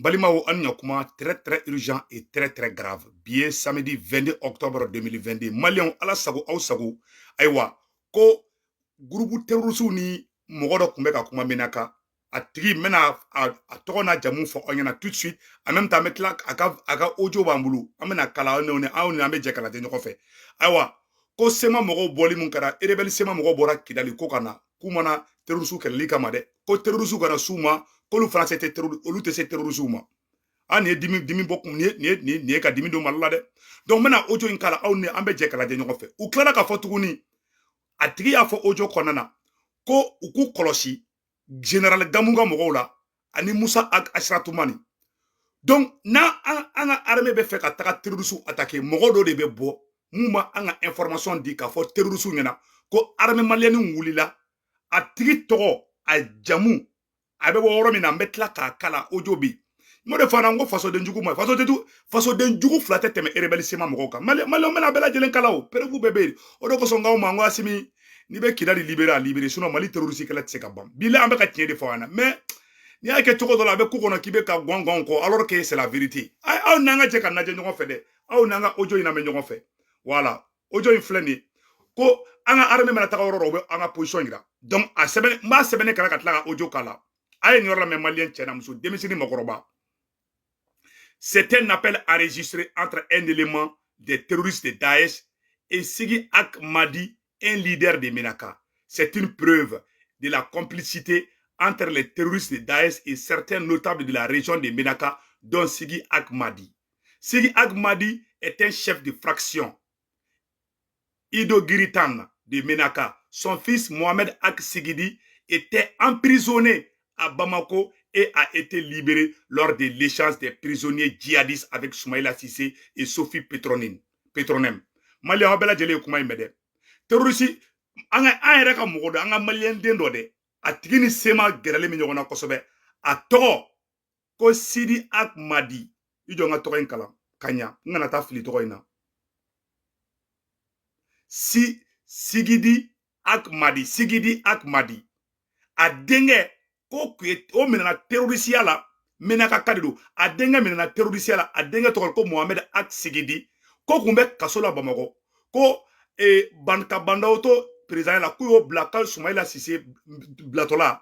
N balimaw, an ɲakuma, très très urgent et très très grave. Bi ye samedi 22 octobre 2022. Maliyɛnw, Ala sago aw sago. Ayiwa, ko groupe terroriste ni mɔgɔ dɔ tun bɛ ka kuma Menaka. A tigi, n bɛna a tɔgɔ n'a jamu fɔ aw ɲɛna tout de suite. En même temps, an bɛ tila a ka audio b'an bolo, an bɛna kala aw ni an bɛ jɛ k'a lajɛ ɲɔgɔn fɛ. Ayiwa, ko CMA mɔgɔw bɔli mun kɛra, rebelle CMA mɔgɔw bɔra Kidali ko ka na k'u mana terroriste kɛlɛli kama dɛ, ko terroriste kana s'u ma, k'olu fana se tɛ, olu tɛ se terroriste ma. An nin ye dimi dimi bɔ kun, nin ye ka dimi don Mali la dɛ. Donc n bɛna audio in kala, aw ni an bɛ jɛ k'a lajɛ ɲɔgɔn fɛ. U tilala k'a fɔ tuguni, a tigi y'a fɔ audio kɔnɔna na ko u k'u kɔlɔsi général Gamu ka mɔgɔw la ani Musa Asiratumani. Donc n'a an ka armée bɛ fɛ ka taga terroriste attaquer, mɔgɔ dɔ de bɛ bɔ mun ma an ka information di k'a fɔ terroriste ɲɛna ko armée malienne wulila. A tigi tɔgɔ, a jamu, a bɛ bɔ yɔrɔ min na, n bɛ tila k'a kala audio bi. N de fana, n ko fasoden jugu ma, fasoden jugu fila tɛ tɛmɛ rebelle CMA mɔgɔw kan. Maliyɛnw bɛna bɛɛ lajɛlen kala, o preuve bɛɛ bɛ yen. O de kosɔn n k'aw ma, n ko Asimi, n'i bɛ Kidali libéré, a libéré, sinon Mali terroriste kɛlɛ tɛ se ka ban. Bilahi, an bɛ ka tiɲɛ de fɔ aw ɲɛna, mais n'i y'a kɛ cogo dɔ la, a bɛ ku kɔnɔ k'i bɛ ka gɔn gɔn kɔ, alors que c'est la vérité. Aw n'an ka jɛ ka lajɛ ɲɔgɔn fɛ dɛ, aw n'an ka audio in lamɛn ɲɔgɔn fɛ. Voilà, audio in filɛ nin ye, ko an ka armée mana taga yɔrɔ dɔ, u bɛ an ka position yira. Donc a sɛbɛn, n b'a sɛbɛnni kɛra ka tila ka audio k'a la. A ye nin yɔrɔ lamɛn, maliyɛn cɛ n'a muso, denmisɛnnin, makɔrɔba. C'est un appel enregistré entre un élément des terroristes de Daesh et Sigi Ahmadi, un leader de Menaka. C'est une preuve de la complicité entre les terroristes de Daesh et certains notables de la région de Menaka, dont Sigi Ahmadi. Sigi Ahmadi est un chef de fraction Ido Giritan de Menaka. Son fils Mohamed Ak Sigidi était emprisonné à Bamako et a été libéré lors de l'échange des prisonniers djihadistes avec Soumaïla Cissé et Sophie Petronin. Petronem. Maliyɛn, aw bɛɛ lajɛlen ye kuma in mɛn dɛ. Terroriste, an ka an yɛrɛ ka mɔgɔ dɔ, an ka maliyɛn den dɔ dɛ, a tigi ni CMA gɛrɛlen bɛ ɲɔgɔn na kosɛbɛ. A tɔgɔ ko Sidi Ahmadi. I jɔ n ka tɔgɔ in kalan ka ɲa, n kana taa fili tɔgɔ in na. Si Sigidi Ahmadi, Sigidi Ahmadi, a denkɛ ko o minɛna terrorisiya la. Menaka ka de don. A denkɛ minɛna terrorisiya la. A denkɛ tɔgɔ ko Mohamed Ak Sigidi, ko kun bɛ kaso la Bamakɔ, ko ka Bandaw to président la, k'u y'o bila ka Sumayila Sise bilatɔla,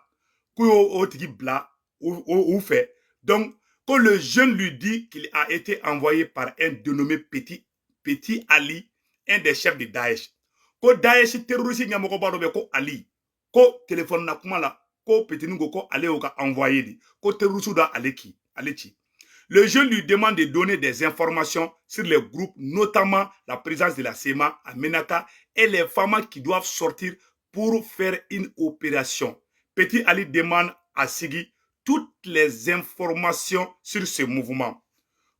k'u y'o o tigi bila u fɛ. Donc que le jeune lui dit qu'il a été envoyé par un dénommé Petit Ali, un des chefs de Daesh. Ko Daesh terroriste ɲɛmɔgɔba dɔ bɛ ko Ali, ko téléphone na kuma la, ko petini ko ko ale y'o ka envoyé de, ko terroriste dɔ ale ki ale ci. Le jeune lui demande de donner des informations sur les groupes, notamment la présence de la CMA à Menaka et les femmes qui doivent sortir pour faire une opération. Petit Ali demande à Sigui toutes les informations sur ce mouvement.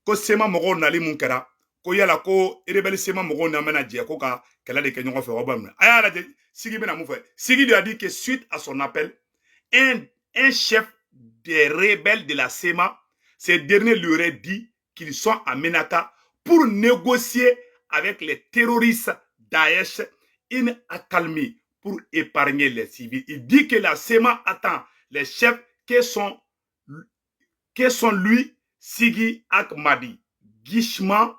Ko CMA mɔgɔw nali mun kɛra, ko yala ko rebelle CMA mɔgɔw n'an bɛna jɛ ko ka kɛlɛ de kɛ ɲɔgɔn fɛ, o b'a minɛ. A y'a lajɛ, Sigui bɛna mun fɛ? Sigui lui a dit que suite à son appel, un chef des rebelles de la CMA, ces derniers lui auraient dit qu'ils sont à Menaka pour négocier avec les terroristes Daesh une accalmie pour épargner les civils. Il dit que la CMA attend les chefs que sont lui, Sigui Ahmadi, Guichman,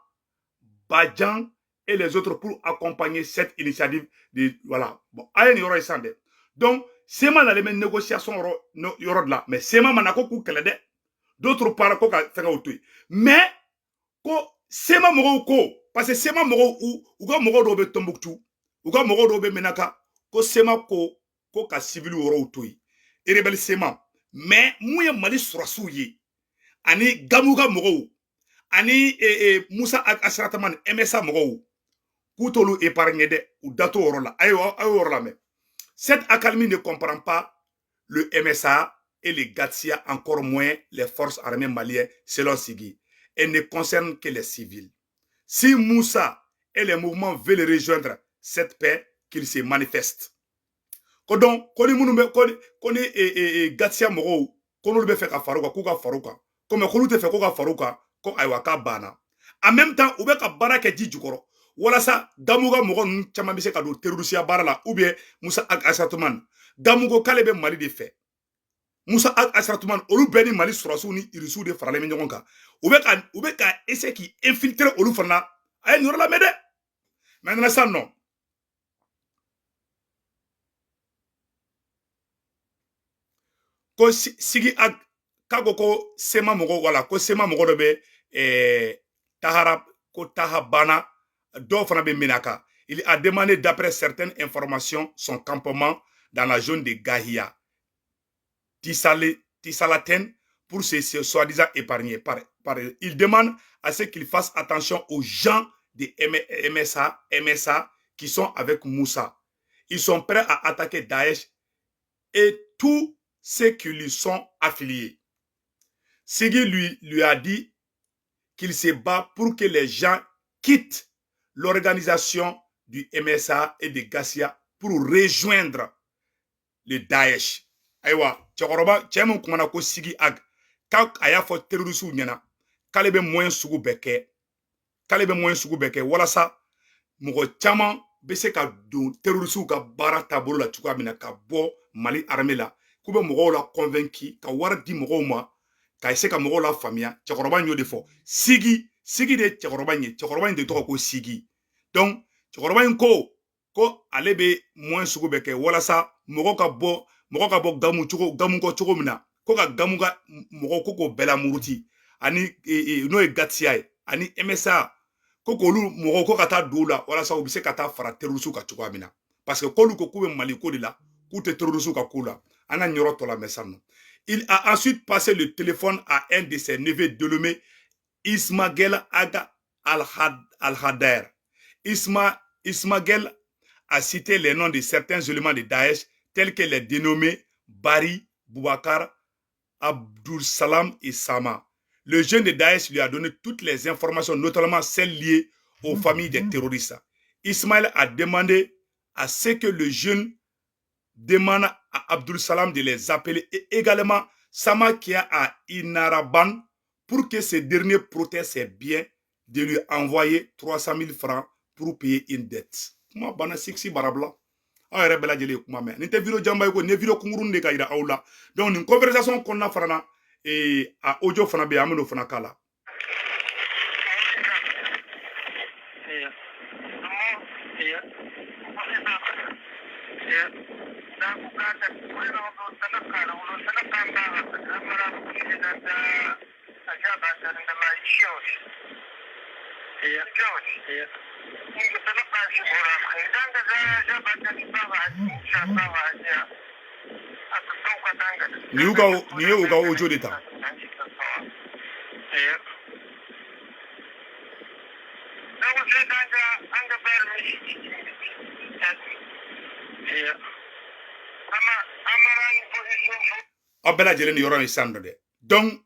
Badjan et les autres pour accompagner cette initiative. De, voilà. Bon, a ye nin yɔrɔ ye sisan dɛ. Donc, CMA nalen bɛ négociation yɔrɔ de la, mais CMA ma na ko k'u kɛlɛ dɛ. D'autre part, ko ka fɛngɛw to yen. Mais ko CMA mɔgɔw ko, parce que CMA mɔgɔw, u ka mɔgɔw dɔw bɛ Tombouctou, u ka mɔgɔw dɔw bɛ Menaka, ko CMA ko ko ka civil yɔrɔw to yen. Rebelle CMA. Mais mun ye Mali sɔrɔsiw ye ani Gamu ka mɔgɔw ani Musa Asirataman MSA mɔgɔw, k'u t'olu épargner dɛ, u da t'o yɔrɔ la. A y'o yɔrɔ lamɛn. Cette accalmie ne comprend pas le MSA et les GATIA, encore moins les forces armées maliennes, selon Sigui. Elle ne concerne que les civils. Si Moussa et les mouvements veulent rejoindre cette paix, qu'ils se manifestent. Ko donc, ko ni minnu bɛ ko ni GATIA mɔgɔw, ko n'olu bɛ fɛ ka far'u kan, k'u ka far'u kan, ko mais k'olu tɛ fɛ k'u ka far'u kan, ko ayiwa, k'a banna. En même temps, u bɛ ka baara kɛ ji jukɔrɔ walasa Gamu ka mɔgɔ ninnu caman bɛ se ka don terrorisiya baara la, ou bien Musa Asatoman. Gamu ko k'ale bɛ Mali de fɛ. Moussa Ag Acharatoumane, olu bɛɛ ni Mali sɔrɔsiw ni irisiw de faralen bɛ ɲɔgɔn kan. U bɛ ka essayer k'i infiltrer olu fana na. A ye nin yɔrɔ lamɛn dɛ. Maintenant sisan nɔ, ko Sigi Ag k'a ko ko CMA mɔgɔw, wala ko CMA mɔgɔ dɔ bɛ Tahara, ko Taha Bana, dɔw fana bɛ Menaka. Il a demandé, d'après certaines informations, son campement dans la zone de Gahia, Tissalaten, pour se soi-disant épargner. Il demande à ce qu'il fasse attention aux gens de MSA, MSA qui sont avec Moussa. Ils sont prêts à attaquer Daesh et tous ceux qui lui sont affiliés. Sigui lui a dit qu'il se bat pour que les gens quittent l'organisation du MSA et de Gassia pour rejoindre le Daesh. Ayiwa, cɛkɔrɔba cɛ min kumana ko Sigi Ag, k'a a y'a fɔ terroristew ɲɛna k'ale bɛ moyen sugu bɛɛ kɛ, k'ale bɛ moyen sugu bɛɛ kɛ walasa mɔgɔ caman bɛ se ka don terroristew ka baara taabolo la cogoya min na ka bɔ Mali armée la, k'u bɛ mɔgɔw la convaincu, ka wari di mɔgɔw ma ka se ka mɔgɔw la faamuya. Cɛkɔrɔba in y'o de fɔ. Sigi de ye cɛkɔrɔba in ye, cɛkɔrɔba in de tɔgɔ ko Sigi. Donc cɛkɔrɔba in ko ale bɛ moyen sugu bɛɛ kɛ walasa mɔgɔ ka bɔ gamu cogo gamu kɔ cogo min na, ko ka gamu ka mɔgɔ ko k'o bɛɛ la muruti, ani n'o ye Gatiya ye ani MSA, ko k'olu mɔgɔw ko ka taa don u la walasa u bɛ se ka taa fara terroristew kan cogoya min na, parce que k'olu ko k'u bɛ Mali ko de la, k'u tɛ terroristew ka ko la. An ka nin yɔrɔ tɔ lamɛn sisan nɔ. Il a ensuite passé le téléphone à un de ses neveux dénommé Ismaël Aga Al-Hader. Ismaël a cité les noms de certains éléments de Daesh, tels que les dénommés Bari, Boubacar, Abdul Salam et Sama. Le jeune de Daesh lui a donné toutes les informations, notamment celles liées aux familles des terroristes. Ismaël a demandé à ce que le jeune demande à Abdul Salam de les appeler et également Sama qui est à Inaraban pour que ce dernier protège ses biens, de lui envoyer 300 000 francs pour payer une dette. Kuma banna siksi barabila. Aw yɛrɛ bɛɛ lajɛlen ye kuma mɛn. Nin tɛ vidéo janba ye ko nin ye vidéo kunkurunin de ka yira aw la. Donc nin conversation kɔnɔna fana na, a audio fana bɛ yen, an bɛn'o fana k'a la. Nin ye u ka audio de ta. Aw bɛɛ lajɛlen ni yɔrɔ in sisan dɔ dɛ. Donc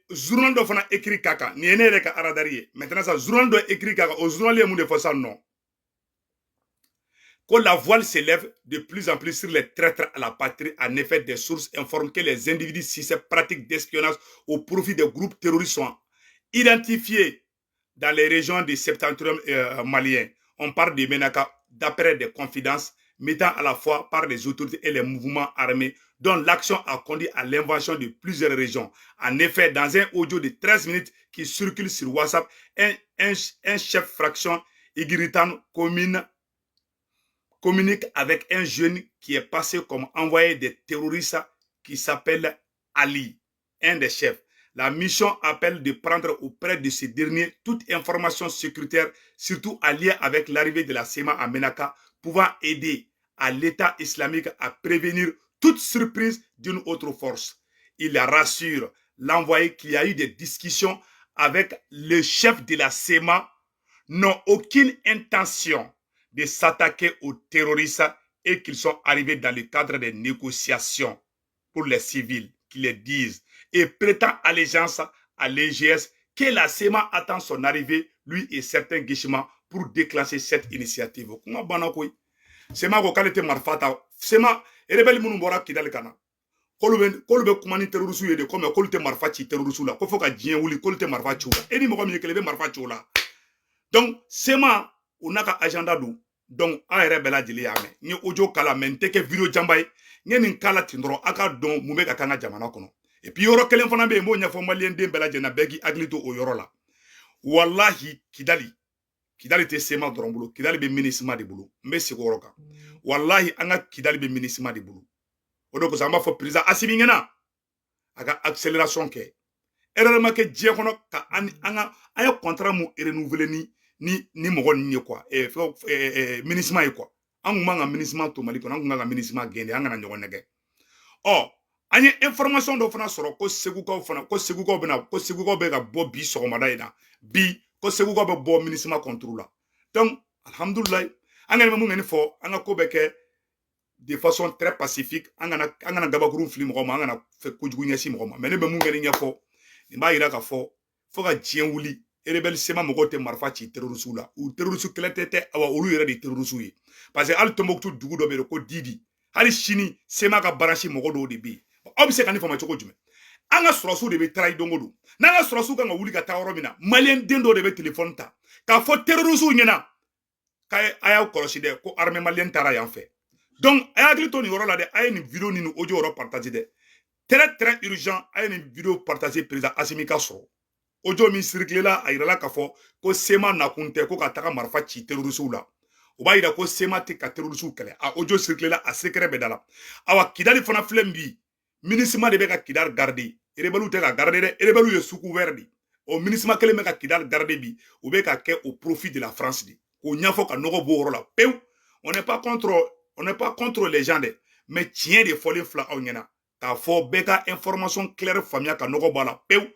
journal dɔ fana écrit k'a kan, nin ye ne yɛrɛ ka radar ye. Maintenant sa, journal dɔ écrit k'a kan, o journal ye mun de fɔ sisan nɔ? Que la voile s'élève de plus en plus sur les traîtres à la patrie. En effet, des sources informent que les individus si ces pratiques d'espionnage au profit des groupes terroristes sont identifiés dans les régions du septentrion malien. On parle de Menaka d'après des confidences mettant à la fois par les autorités et les mouvements armés dont l'action a conduit à l'invention de plusieurs régions. En effet, dans un audio de 13 minutes qui circule sur WhatsApp, un chef fraction Igiritan communique avec un jeune qui est passé comme envoyé des terroristes qui s'appelle Ali, un des chefs. La mission appelle de prendre auprès de ce dernier toute information sécuritaire, surtout alliée avec l'arrivée de la CMA à Menaka, pouvant aider à l'État islamique à prévenir toute surprise d'une autre force. Il rassure l'envoyé qu'il y a eu des discussions avec le chef de la CMA, n'ont aucune intention de s'attaquer aux terroristes et qu'ils sont arrivés dans le cadre des négociations pour les civils, qui les disent, et prêtant allégeance à l'EGS, que la CMA attend son arrivée, lui et certains guichements, pour déclencher cette initiative. Kuma banna koyi. CMA ko k'ale tɛ marifa ta. CMA rebelle minnu bɔra Kidali ka na, k'olu bɛ kuma ni terroriste ye de, komi k'olu tɛ marifa ci terroriste la, ko fo ka diɲɛ wuli k'olu tɛ marifa ci u la. E ni mɔgɔ min ye kelen, i bɛ marifa ci o la. Donc CMA o n'a ka agenda don. Donc an yɛrɛ bɛɛ lajɛlen y'a mɛn. N ye audio kala, mais n tɛ kɛ vidéo janba ye. N ye nin kala ten dɔrɔn, a ka dɔn mun bɛ ka k'an ka jamana kɔnɔ. Et puis yɔrɔ kelen fana bɛ yen, n b'o ɲɛfɔ maliyɛn den bɛɛ lajɛlen na, bɛɛ k'i hakili to o yɔrɔ la. Walahi, Kidali tɛ CMA dɔrɔn bolo, Kidali bɛ MINUSMA de bolo. N bɛ segin o yɔrɔ kan. Walahi, an ka Kidali bɛ MINUSMA de bolo. O de kosɔn an b'a fɔ président Assimi ɲɛna, a ka accélération kɛ. Erreur ma kɛ diɲɛ kɔnɔ ka an ka an ye contrat mun renouveler ni mɔgɔ ninnu ye quoi, MINUSMA ye quoi. An kun man ka MINUSMA to Mali kɔnɔ, an kun kan ka MINUSMA gɛn de. An kana ɲɔgɔn nɛgɛ. Ɔ, an ye information dɔ fana sɔrɔ ko Segukaw fana, ko Segukaw bɛna, ko Segukaw bɛ ka bɔ bi sɔgɔmada in na bi, ko Segukaw bɛ bɔ MINUSMA contre la. Donc alhamdulilayi, an kɔni bɛ mun kɔni fɔ, an ka ko bɛ kɛ de façon très pacifique. An kana gabakurun fili mɔgɔ ma, an kana fɛ kojugu ɲɛsin mɔgɔ ma. Mais ne bɛ mun kɔni ɲɛfɔ, nin b'a yira k'a fɔ fo ka diɲɛ wuli, rebelle CMA mɔgɔw tɛ marifa ci terroriste la. U terroriste kɛlɛ tɛ, awa olu yɛrɛ de ye terroriste ye, parce que hali Tombouctou dugu dɔ bɛ yen ko Didi, hali sini CMA ka branche mɔgɔ dɔw de bɛ yen. Aw bɛ se ka nin faamu cogo jumɛn? An ka sɔrɔsiw de bɛ taara don o don, n'an ka sɔrɔsiw kan ka wuli ka taa yɔrɔ min na, maliyɛn den dɔw de bɛ telefɔni ta k'a fɔ terroriste ɲɛna k'a a y'aw kɔlɔsi dɛ, ko armée malienne taara yan fɛ. Donc a y'a hakili to nin yɔrɔ la dɛ. A ye nin vidéo ni nin audio yɔrɔ partage dɛ, très très urgent. A ye nin vidéo partage, président Assimi ka sɔrɔ. Audio min circulé la, a yirala k'a fɔ ko CMA nakun tɛ ko ka taga marifa ci terroriste la. O b'a yira ko CMA tɛ ka terroriste kɛlɛ. A audio circulé la, a secret bɛ da la. Awa, Kidali fana filɛ bi, MINUSMA de bɛ ka Kidali garder, rebelle tɛ ka garder dɛ. Rebelle ye suku wɛrɛ de. O MINUSMA kelen bɛ ka Kidali garder bi, u bɛ ka kɛ au profit de la France de. K'o ɲɛfɔ ka nɔgɔ b'o yɔrɔ la pewu. On n'est pas contre les gens dɛ, mais tiɲɛ de fɔlen filɛ aw ɲɛna, k'a fɔ bɛɛ ka information claire faamuya ka nɔgɔ bɔ a la pewu.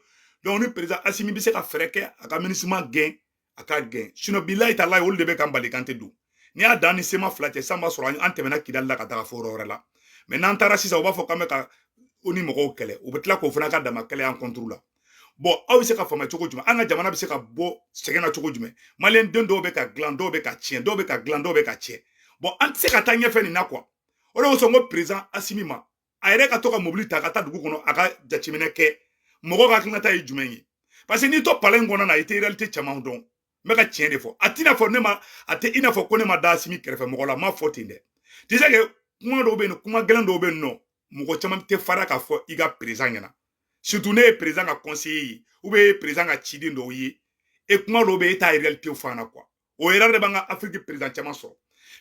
Donc ni président Assimi bɛ se ka fɛɛrɛ kɛ a ka MINUSMA gɛn, a ka gɛn. Sinon bilayi talayi, olu de bɛ k'an bali kan tɛ don. N'i y'a dan ni CMA fila cɛ sisan, b'a sɔrɔ an tɛmɛna Kidali la ka taga fo yɔrɔ wɛrɛ la. Mais n'an taara sisan, u b'a fɔ k'an bɛ ka o ni mɔgɔw kɛlɛ, u bɛ tila k'o fana ka dama kɛlɛ an contre la. Bon, aw bɛ se ka faamuya cogo jumɛn? An ka jamana bɛ se ka bɔ sɛgɛn na cogo jumɛn? Maliyɛn den dɔw bɛ ka dilan, dɔw bɛ ka tiɲɛ, dɔw bɛ ka dilan, dɔw bɛ ka tiɲɛ. Bon, an tɛ se ka taa ɲɛfɛ nin na quoi. O de kosɔn n ko président Assimi ma, a yɛrɛ ka to ka mobili ta ka taa dugu kɔnɔ, a ka jateminɛ kɛ, mɔgɔw ka hakilinata ye jumɛn ye. Parce que n'i to palais in kɔnɔna na, i tɛ réalité caman dɔn. N bɛ ka tiɲɛ de fɔ. A t'i n'a fɔ ne ma, a tɛ i n'a fɔ ko ne ma da Assimi kɛrɛfɛ mɔgɔ la, n m'a fɔ ten dɛ. Tu sais que kuma dɔw bɛ yen, kuma gɛlɛn dɔw bɛ yen nɔ, mɔgɔ caman tɛ fara k'a fɔ i ka président ɲɛna, surtout ne ye président ka conseiller ye ou bien ye président ka ciden dɔw ye. E kuma dɔw bɛ yen, e t'a réalité fɔ an na quoi. O yɛrɛ de b'an ka Afrique président caman sɔrɔ.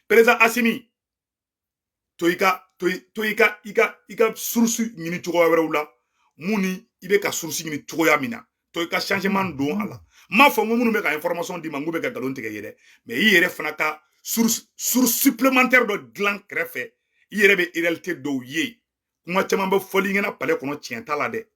Président Assimi, to i ka to i ka source ɲini cogoya wɛrɛw la, mun ni i bɛ ka source ɲini cogoya min na, to i ka changement don a la. N m'a fɔ n ko minnu bɛ ka information d'i ma, n k'u bɛ ka nkalon tigɛ ye dɛ, mais i yɛrɛ fana ka source supplémentaire dɔ dilan kɛrɛfɛ. I yɛrɛ bɛ réalité dɔw ye. Kuma caman bɛ fɔli ɲɛna palais kɔnɔ, tiɲɛ t'a la dɛ.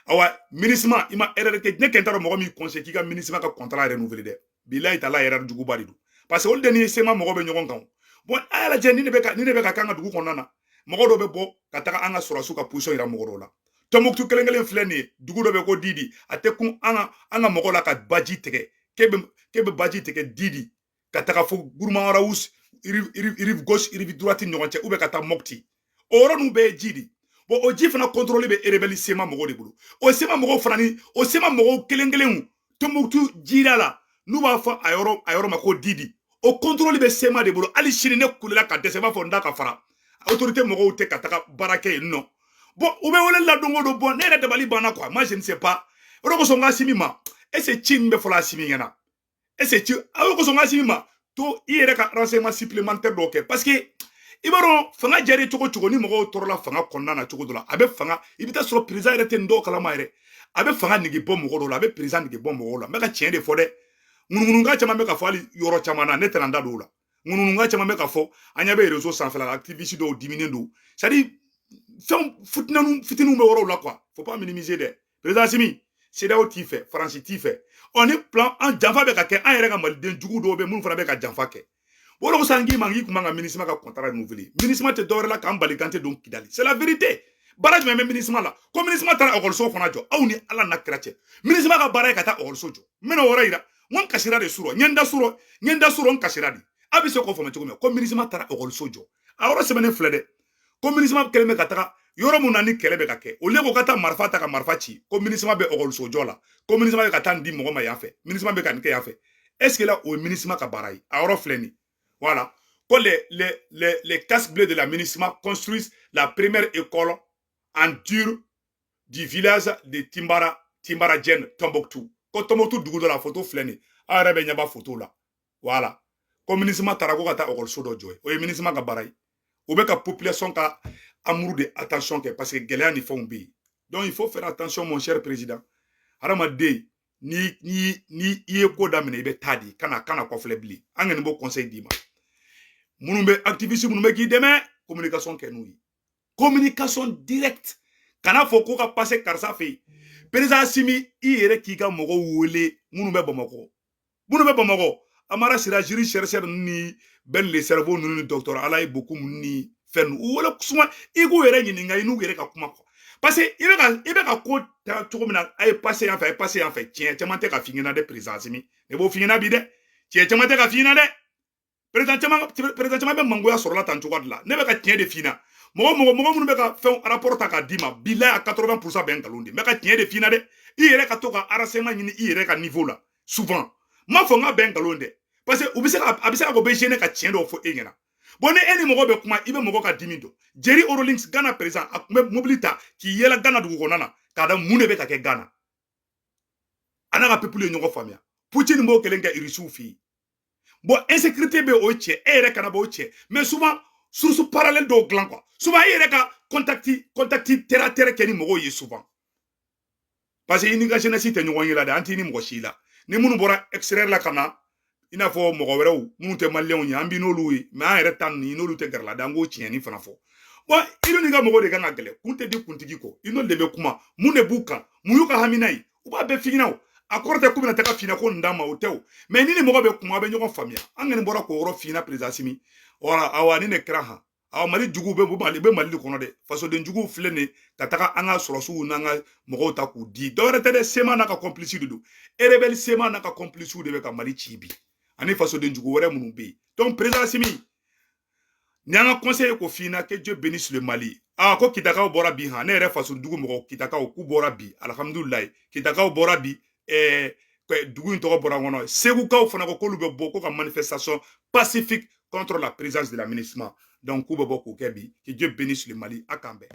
Awa, MINUSMA, i ma erreur kɛ. Ne kɛn t'a dɔn mɔgɔ min conseil k'i ka MINUSMA ka contrat renouveler dɛ. Bilayi tala, erreur juguba de don, parce que olu de ni CMA mɔgɔ bɛ ɲɔgɔn kan. Bon, a y'a lajɛ, ni de bɛ ka k'an ka dugu kɔnɔna na. Mɔgɔ dɔ bɛ bɔ ka taga an ka sɔrɔsiw ka position yira mɔgɔ dɔw la. Tɔnbɔkutu kelen kelen filɛ nin ye, dugu dɔ bɛ ko Didi, a tɛ kun an ka mɔgɔ la ka baji tigɛ, k'e bɛ baji tigɛ Didi ka taga fo Gourma-Rharous, rive gauche, rive droite ni ɲɔgɔn cɛ, ou bien ka taa Mopti. O yɔrɔ ninnu bɛɛ ye ji de. Bon, o ji fana contrôle bɛ rebelle CMA mɔgɔw de bolo. O CMA mɔgɔw fana ni o CMA mɔgɔw kelen kelenw, Tɔnbɔkutu jida la, n'u b'a fɔ a yɔrɔ ma ko Didi, o contrôle bɛ CMA de bolo. Hali sini ne kulela ka dɛsɛ, i b'a fɔ n da ka fara, autorité mɔgɔw tɛ ka taga baara kɛ yen nɔ. Bon, u bɛ wele la don o don. Bon, ne yɛrɛ dabali banna quoi. Moi, je ne sais pas. O de kosɔn n ko Assimi ma, est ce que ci min bɛ fɔlɔ Assimi ɲɛna, est ce que ci o kosɔn n ko Assimi ma, to i yɛrɛ ka renseignement supplémentaire dɔw kɛ, parce que i b'a dɔn fanga jɛra cogo cogo, ni mɔgɔw tɔɔrɔla fanga kɔnɔna na cogo dɔ la, a bɛ fanga, i bɛ taa sɔrɔ président yɛrɛ tɛ nin dɔw kalama yɛrɛ. A bɛ fanga nege bɔ mɔgɔ dɔw la, a bɛ président nege bɔ mɔgɔw la. N bɛ ka tiɲɛ de fɔ dɛ. Ŋunuŋunukan caman bɛ ka fɔ hali yɔrɔ caman na, ne tɛna n da don o la. Ŋunuŋunukan caman bɛ ka fɔ, an ɲɛ bɛ réseau sanfɛla la, activiste dɔw diminen don. C'est à dire fɛnw fitininw fitininw bɛ yɔrɔw la quoi. Faut pas minimiser dɛ. Président Assimi, CEDEAO t'i fɛ, Faransi t'i fɛ. Ɔ, ni plan an janfa bɛ ka kɛ, an yɛrɛ ka maliden jugu dɔw bɛ minnu fana bɛ ka janfa kɛ. O de kosɔn an k'i ma k'i kun man ka MINUSMA ka contrat renouveler. MINUSMA tɛ dɔwɛrɛ la k'an bali k'an tɛ don Kidali. C'est la vérité. Baara jumɛn bɛ MINUSMA la ko MINUSMA taara ekɔliso fana jɔ? Aw ni Ala n'a kira cɛ, MINUSMA ka baara ye ka taa ekɔliso jɔ? N bɛna o yɔrɔ yira. N ko n kasira de surɔ, n ye n da surɔ, n ye n da surɔ, n kasira de. A bɛ se k'o faamu cogo min ko MINUSMA taara ekɔliso jɔ? A yɔrɔ sɛbɛnnen filɛ dɛ, ko MINUSMA kɛlen bɛ ka taga yɔrɔ mun na ni kɛlɛ bɛ ka kɛ, au lieu ko ka taa marifa ta ka marifa ci, ko MINUSMA bɛ ekɔliso jɔ la, ko MINUSMA bɛ ka taa nin di mɔgɔ ma yan fɛ, MINUSMA bɛ ka nin kɛ yan fɛ. Est ce que la o ye MINUSMA ka baara ye? A yɔrɔ filɛ nin. Voilà, ko les casques bleus de la MINUSMA construisent la première école en dur du village de Timbara, Timbaradjen, Tombouctou. Ko Tombouctou dugu dɔ la, photo filɛ nin, aw yɛrɛ bɛ ɲɛ b'a photo la. Voilà, ko MINUSMA taara ko ka taa ekɔliso dɔ jɔ ye. O ye MINUSMA ka baara ye. U bɛ ka population ka amour de attention kɛ, parce que gɛlɛya ni fɛnw bɛ yen. Donc il faut faire attention, mon cher président. Hadamaden, ni i ye ko daminɛ, i bɛ taa di, kana kɔfilɛ bilen. An kɔni b'o conseil d'i ma. Minnu bɛ activiste, minnu bɛ k'i dɛmɛ, communication kɛ n'u ye, communication directe. Kana fɔ ko ka passer karisa fɛ yen. Président Assimi, i yɛrɛ k'i ka mɔgɔw wele, minnu bɛ Bamakɔ, minnu bɛ Bamakɔ, Amara Sira, jiri chercheur ni Ben le cerveau ninnu ni docteur Alaye Bokum ni fɛn ninnu, u wele suma, i k'u yɛrɛ ɲininka, i n'u yɛrɛ ka kuma quoi. Parce que i bɛ ka ko ta cogo min na, a ye passer yan fɛ, a ye passer yan fɛ, tiɲɛ caman tɛ ka f'i ɲɛna dɛ. Président Assimi, ne b'o f'i ɲɛna bi dɛ, tiɲɛ caman tɛ ka f'i ɲɛna dɛ. Président caman bɛ mangoya sɔrɔla tan cogo de la. Ne bɛ ka tiɲɛ de f'i ɲɛna. Mɔgɔ minnu bɛ ka fɛnw rapport ta k'a d'i ma, bilayi, a 80% bɛ nkalon de. N bɛ ka tiɲɛ de f'i ɲɛna dɛ. I yɛrɛ ka to ka renseignement ɲini i yɛrɛ ka niveau la. Souvent, n m'a fɔ n ka bɛn nkalon dɛ, parce que u bɛ se ka a bɛ se ka kɛ u bɛ gêner ka tiɲɛ dɔw fɔ e ɲɛna. Bon, ni e ni mɔgɔ bɛ kuma, i bɛ mɔgɔ ka dimi dɔn. Jerry Rawlings, Ghana président, a tun bɛ mobili ta k'i yɛlɛ Ghana dugu kɔnɔna na k'a da mun de bɛ ka kɛ Ghana. A n'a ka peuple ye ɲɔgɔn faamuya. Poutine b'o kelen kɛ Irisiw fɛ yen. Bon, insécurité bɛ o cɛ, e yɛrɛ kana b'o cɛ, mais souvent source parallèle dɔw dilan quoi. Souvent e yɛrɛ ka contact terre à terre kɛ ni mɔgɔw ye souvent, parce que i n'i ka jeunesse tɛ ɲɔgɔn ye la dɛ. An t'i ni mɔgɔ si la. Ni minnu bɔra extérieur la ka na, i n'a fɔ mɔgɔ wɛrɛw minnu tɛ maliyɛnw ye, an bi n'olu ye, mais an yɛrɛ ta ninnu, i n'olu tɛ gɛrɛ la dɛ. An k'o tiɲɛni fana fɔ. Bon, i n'i ka mɔgɔw de kan ka gɛlɛ. Kun tɛ di kuntigi kɔ. I n'olu de bɛ kuma. Mun de b'u kan? Mun y'u ka hamina ye? U b'a bɛɛ f'i ɲɛna. O a kɔrɔ tɛ k'u bɛna taga f'i ko nin d'a ma, o tɛ o. Mais ni mɔgɔ bɛ kuma, a bɛ ɲɔgɔn faamuya. An kɔni bɔra k'o yɔrɔ f'i ɲɛna, président Assimi. Wala, awa, ni ne kɛra han, awa, Mali juguw bɛ Mali, bɛ Mali kɔnɔ dɛ. Fasoden juguw filɛ nin ka taga an ka sɔrɔsiw n'an ka mɔgɔw ta k'u di. Dɔwɛrɛ tɛ dɛ, CMA n'a ka complice de don. Rebelle CMA n'a ka complice de bɛ ka Mali ci bi, ani fasoden jugu wɛrɛ minnu bɛ yen. Donc président Assimi, ni an ka conseil ko f'i ɲɛna. Que Dieu bénisse le Mali. Ah, ko Kitakaw bɔra bi han. Ne yɛrɛ faso dugu mɔgɔw, Kitakaw k'u bɔra bi, alhamdulilayi, Kitakaw bɔra bi. Dugu in tɔgɔ bɔra n kɔnɔ. Segukaw fana ko k'olu bɛ bɔ ko ka manifestation pacifique contre la présence de la MINUSMA. Donc k'u bɛ bɔ k'o kɛ bi. Que Dieu bénisse le Mali. A k'an bɛn.